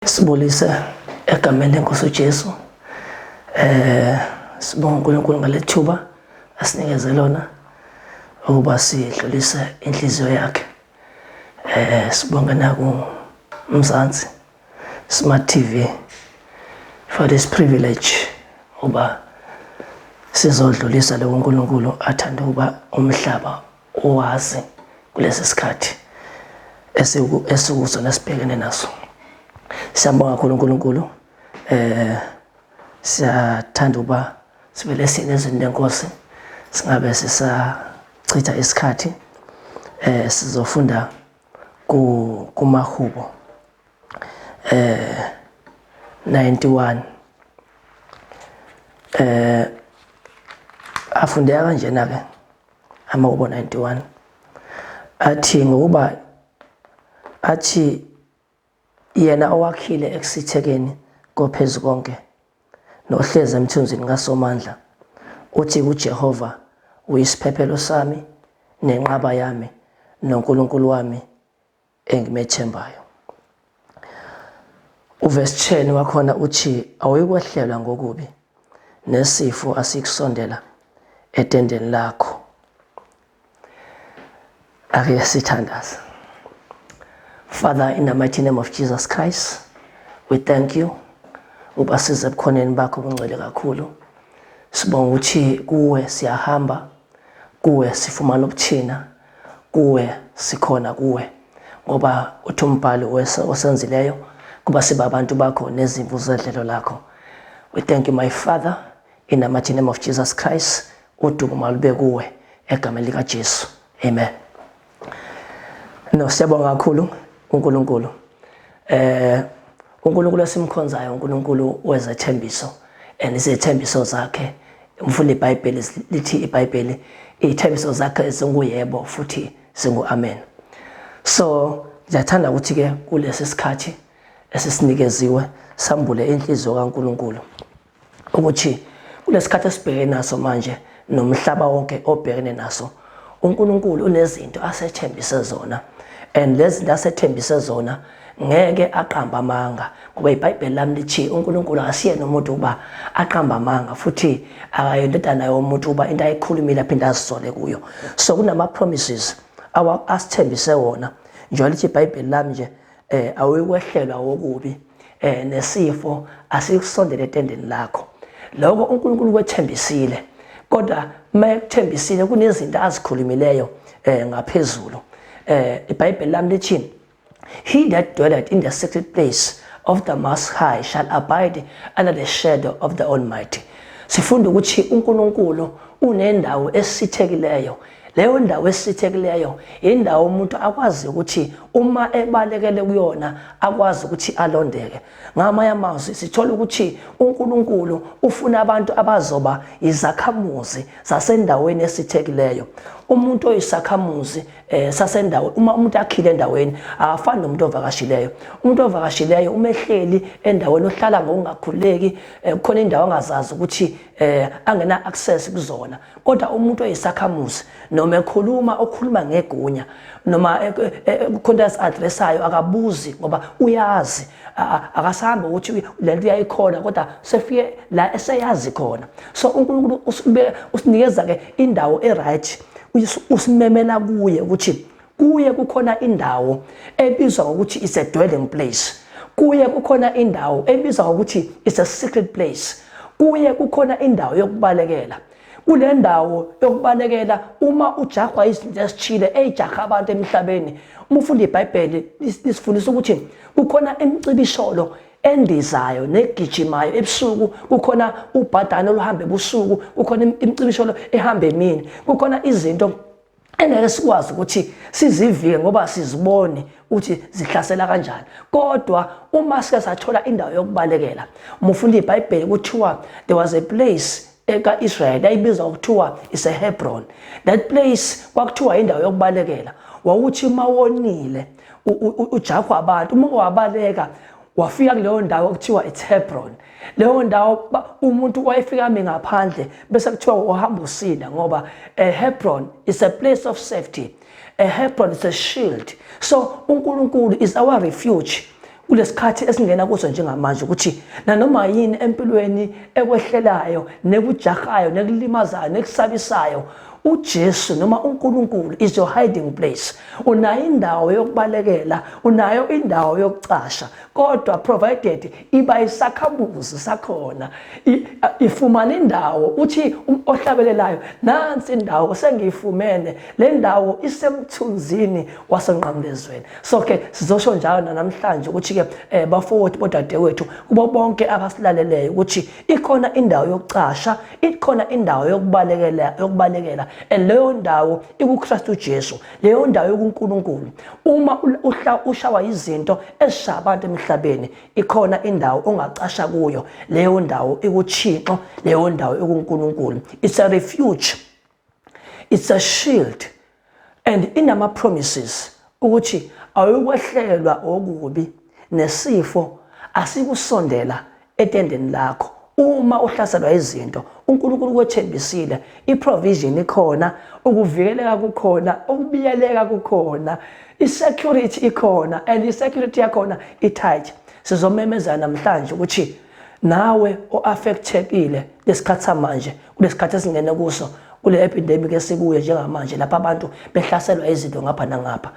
Sibulise egameni lenkosi uJesu. Sibonga uNkulunkulu ngalethuba asinikeze lona ukuba sidlulise inhliziyo yakhe. Sibonga naku Mzansi Smart TV for this privilege uba sizodlulisa lokho uNkulunkulu athanda ukuba umhlaba uwazi kulesi sikhathi esikuso nesibhekene naso. Siyabonga kakhulu uNkulunkulu. Siyathanda ukuba sivele siyene ezweni lenkosi, singabe sisachitha isikhathi. Sizofunda kumahubo 91. Afundeka kanjena ke amahubo 91, athi ngokuba athi yena owakhile ekusithekeni kophezu konke nohlezi emthunzini kaSomandla uthi kuJehova, uyisiphephelo sami nenqaba yami noNkulunkulu wami engimethembayo. Uverse 10 wakhona uthi awuyikwehlelwa ngokubi nesifo asikusondela etendeni lakho. Ake sithandaze. Father, in the mighty name of Jesus Christ, we thank you ubasize ebukhoneni bakho obungcwele kakhulu. Sibonga ukuthi kuwe siyahamba, kuwe sifumana ubuthina, kuwe sikhona kuwe, ngoba uthi umbhali osenzileyo kuba siba abantu bakho nezimvu zedlelo lakho. We thank you, my Father, in the mighty name of Jesus Christ. Udumo malube kuwe egameni lika Jesu. Amen. No, siyabonga kakhulu uNkulunkulu. uNkulunkulu esimkhonzayo, uNkulunkulu wezethembiso and izethembiso zakhe. Umfundi iBhayibheli lithi iBhayibheli izithembiso zakhe zinguyebo futhi zingu amen. So ngiyathanda ukuthi ke kulesi sikhathi esisinikeziwe sambule inhliziyo kaNkulunkulu ukuthi kulesikhathi esibhekene naso manje nomhlaba wonke obhekene naso, uNkulunkulu unezinto asethembise zona, and lezi zinto asethembise zona ngeke aqamba amanga, ngoba iBhayibheli lami lithi uNkulunkulu akasiyena umuntu ukuba aqamba amanga, futhi akayindodana yomuntu ukuba into ayikhulumile aphinde azisole kuyo. So kunama promises awa asithembise wona, njengoba lithi iBhayibheli lami nje, awuyikwehlelwa okubi nesifo asikusondele etendeni lakho. Lokho uNkulunkulu kwethembisile, kodwa mayekuthembisile kunezinto azikhulumileyo ngaphezulu. iBhayibheli lami lithi he that dwelleth in the secret place of the Most High shall abide under the shadow of the Almighty. Sifunda ukuthi uNkulunkulu unendawo esithekileyo. Leyo ndawo esithekileyo indawo umuntu akwazi ukuthi uma ebalekele kuyona akwazi ukuthi alondeke. Ngamanye amazwi sithola ukuthi uNkulunkulu ufuna abantu abazoba izakhamuzi zasendaweni esithekileyo. Umuntu oyisakhamuzi sasendawo, uma umuntu akhile endaweni akafani nomuntu ovakashileyo. Umuntu ovakashileyo uma ehleli endaweni ohlala ngokungakhululeki, kukhona indawo angazazi ukuthi angena access kuzona. Kodwa umuntu oyisakhamuzi noma ekhuluma okhuluma ngegunya, noma kukhona asi-addressayo akabuzi ngoba uyazi, akasahambi ukuthi lento uyayikhona, kodwa sefike la eseyazi khona. So uNkulunkulu usinikeza ke indawo e-right, usimemela kuye ukuthi kuye kukhona indawo ebizwa ngokuthi is a dwelling place, kuye kukhona indawo ebizwa ngokuthi is a secret place, kuye kukhona indawo yokubalekela. Kule ndawo yokubalekela uma ujahwa izinto ezithile ezijaha abantu emhlabeni, uma ufunda iBhayibheli lisifundisa ukuthi kukhona imicibisholo endizayo negijimayo ebusuku, kukhona ubhadane oluhamba ebusuku, kukhona imicibisholo ehamba emini, kukhona izinto engeke sikwazi ukuthi sizivike ngoba sizibone ukuthi zihlasela kanjani. Kodwa uma sike sathola indawo yokubalekela, uma ufunda iBhayibheli kuthiwa there was a place eka-Israel yayibizwa ngokuthiwa iseHebron. That place kwakuthiwa indawo yokubalekela. Wawuthi uma wonile ujahwa abantu, uma wabaleka wafika kuleyo ndawo okuthiwa it's Hebron. Leyo ndawo umuntu wayefika ame ngaphandle bese kuthiwa uhamba usinda, ngoba Hebron is a place of safety. Hebron is a shield. So uNkulunkulu is our refuge. Kulesikhathi esingena kuso njengamanje ukuthi nanoma yini empilweni ekwehlelayo nekujahayo nekulimazayo nekusabisayo, uJesu noma uNkulunkulu is your hiding place. Unayo indawo yokubalekela, unayo indawo yokucasha, kodwa provided iba isakhamuzi sakhona, ifumana indawo. Uthi ohlabelelayo, nansi indawo sengiyifumene, le ndawo isemthunzini wasenqamlezweni. So ke sizosho njalo namhlanje ukuthi ke bafowethu, bodadewethu, kubo bonke abasilaleleyo ukuthi ikhona indawo yokucasha, ikhona indawo yokubalekela, and leyo ndawo ikuKristu Jesu, leyo ndawo yokuNkulunkulu. Uma ushawa izinto ezishaya abantu emhlabeni, ikhona indawo ongacasha kuyo, leyo ndawo ikuThixo, leyo ndawo ikuNkulunkulu. It's a refuge, it's a shield, and inama promises ukuthi awuyukwehlelwa okubi nesifo asikusondela etendeni lakho. Uma uhlaselwa izinto, uNkulunkulu kwethembisile, iprovision ikhona, ukuvikeleka kukhona, ukubiyeleka kukhona, isecurity ikhona, and isecurity yakhona i-tight. Sizomemeza namhlanje ukuthi nawe o-affectekile lesikhathi samanje, kulesikhathi esingene kuso, kule epidemic esikuyo njengamanje, lapha abantu behlaselwa izinto ngapha nangapha,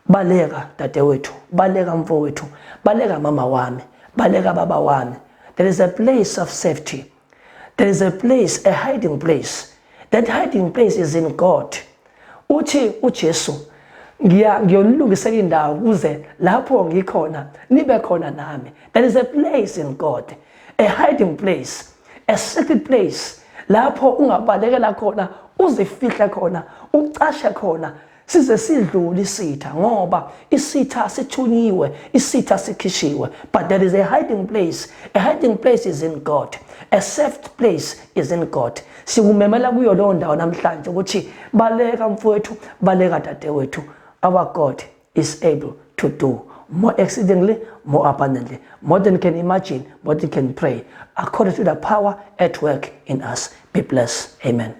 baleka dadewethu, baleka mfowethu, baleka mama wami, baleka baba wami. There is a place of safety, there is a place, a hiding place. That hiding place is in God. Uthi uJesu, ngiya ngiyonilungisela indawo ukuze lapho ngikhona nibe khona nami. There is a place in God, a hiding place, a secret place, lapho ungabalekela khona, uzifihle khona, ucashe khona size sidlule isitha, ngoba isitha sithunyiwe, isitha sikhishiwe. But there is a hiding place. A hiding place is in God, a safe place is in God. Sikumemela kuyo leyo ndawo namhlanje ukuthi baleka mfowethu, baleka dadewethu. Our God is able to do more exceedingly, more abundantly, more than can imagine, more than can pray, according to the power at work in us. Be blessed. Amen.